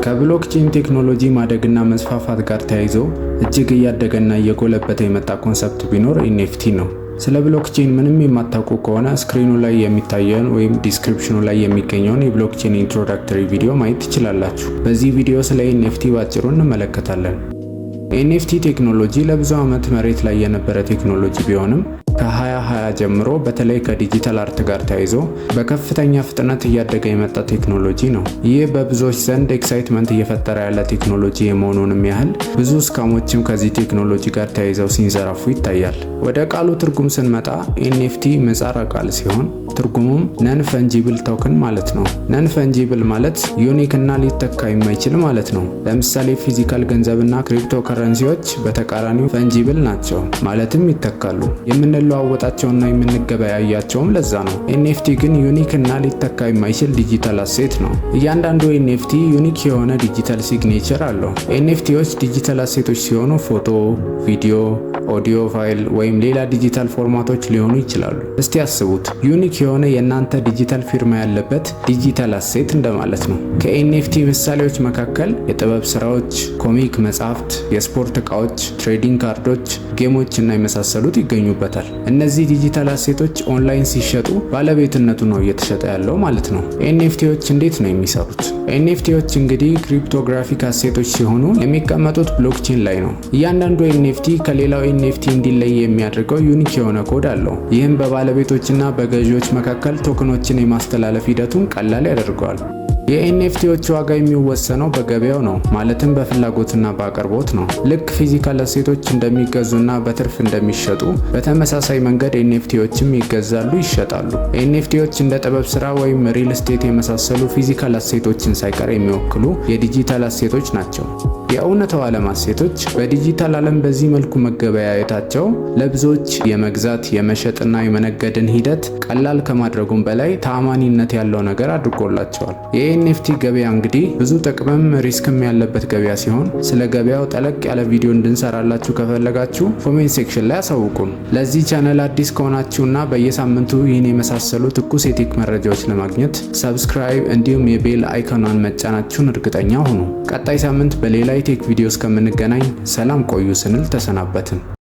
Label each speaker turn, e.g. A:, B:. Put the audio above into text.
A: ከ blockchain ቴክኖሎጂ ማደግና መስፋፋት ጋር ተያይዞ እጅግ እያደገና እየጎለበተ የመጣ concept ቢኖር NFT ነው። ስለ blockchain ምንም የማታውቁ ከሆነ screen ኑ ላይ የሚታየውን ወይም description ኑ ላይ የሚገኘውን የ blockchain introductory ቪዲዮ ማየት ትችላላችሁ። በዚህ ቪዲዮ ስለ NFT ባጭሩ እንመለከታለን። NFT ቴክኖሎጂ ለብዙ ዓመት መሬት ላይ የነበረ ቴክኖሎጂ ቢሆንም ከ2020 ጀምሮ በተለይ ከ digital art ጋር ተያይዞ በከፍተኛ ፍጥነት እያደገ የመጣ ቴክኖሎጂ ነው። ይህ በብዙዎች ዘንድ excitement እየፈጠረ ያለ ቴክኖሎጂ የመሆኑንም ያህል ብዙ scam ኦችም ከዚህ ቴክኖሎጂ ጋር ተያይዘው ሲንሰራፉ ይታያል። ወደ ቃሉ ትርጉም ስንመጣ NFT ምህጻረ ቃል ሲሆን ትርጉሙም non fungible token ማለት ነው። Non fungible ማለት unique እና ሊተካ የማይችል ማለት ነው። ለምሳሌ physical ገንዘብና ክሪፕቶ ከረንሲዎች በተቃራኒው fungible ናቸው፣ ማለትም ይተካሉ። የምንለዋወጣቸውና የምንገበያያቸውም ለዛ ነው። NFT ግን unique እና ሊተካ የማይችል digital asset ነው። እያንዳንዱ NFT unique የሆነ digital signature አለው። NFT ዎች digital asset ኦች ሲሆኑ ፎቶ፣ ቪዲዮ፣ audio file ወይም ሌላ digital format ኦች ሊሆኑ ይችላሉ። እስቲ አስቡት፣ unique የሆነ የእናንተ ዲጂታል ፊርማ ያለበት digital asset እንደማለት ነው። ከ NFT ምሳሌዎች መካከል የጥበብ ስራዎች፣ comic መጽሐፍት፣ የስፖርት እቃዎች፣ trading card ኦች፣ game ኦች እና የመሳሰሉት ይገኙበታል። እነዚህ digital asset ኦች online ሲሸጡ ባለቤትነቱ ነው እየተሸጠ ያለው ማለት ነው። NFT ዎች እንዴት ነው የሚሰሩት? NFT ዎች እንግዲህ cryptographic asset ኦች ሲሆኑ የሚቀመጡት blockchain ላይ ነው። እያንዳንዱ NFT ከሌላው NFT እንዲለይ የሚያደርገው unique የሆነ ኮድ አለው። ይህም በባለቤቶችና በገዢዎች መካከል token ኦችን የማስተላለፍ ሂደቱን ቀላል ያደርገዋል። የ NFT ዎች ዋጋ የሚወሰነው በገበያው ነው፣ ማለትም በፍላጎትና በአቅርቦት ነው። ልክ physical asset ኦች እንደሚገዙና በትርፍ እንደሚሸጡ በተመሳሳይ መንገድ NFT ዎችም ይገዛሉ፣ ይሸጣሉ። NFT ዎች እንደ ጥበብ ስራ ወይም real estate የመሳሰሉ physical asset ኦችን ሳይቀር የሚወክሉ የ digital asset ኦች ናቸው። የእውነታው ዓለም asset ኦች በዲጂታል ዓለም በዚህ መልኩ መገበያየታቸው ለብዙዎች የመግዛት፣ የመሸጥና የመነገድን ሂደት ቀላል ከማድረጉም በላይ ተአማኒነት ያለው ነገር አድርጎላቸዋል። የ NFT ገበያ እንግዲህ ብዙ ጥቅምም risk ም ያለበት ገበያ ሲሆን ስለ ገበያው ጠለቅ ያለ ቪዲዮ እንድንሰራላችሁ ከፈለጋችሁ comment section ላይ አሳውቁን። ለዚህ ቻናል አዲስ ከሆናችሁና በየሳምንቱ ይህን የመሳሰሉ ትኩስ የ tech መረጃዎች ለማግኘት subscribe እንዲሁም የ bell icon ኗን መጫናችሁን እርግጠኛ ሁኑ። ቀጣይ ሳምንት በሌላ የ tech ቪዲዮ እስከምንገናኝ ሰላም ቆዩ ስንል ተሰናበትን።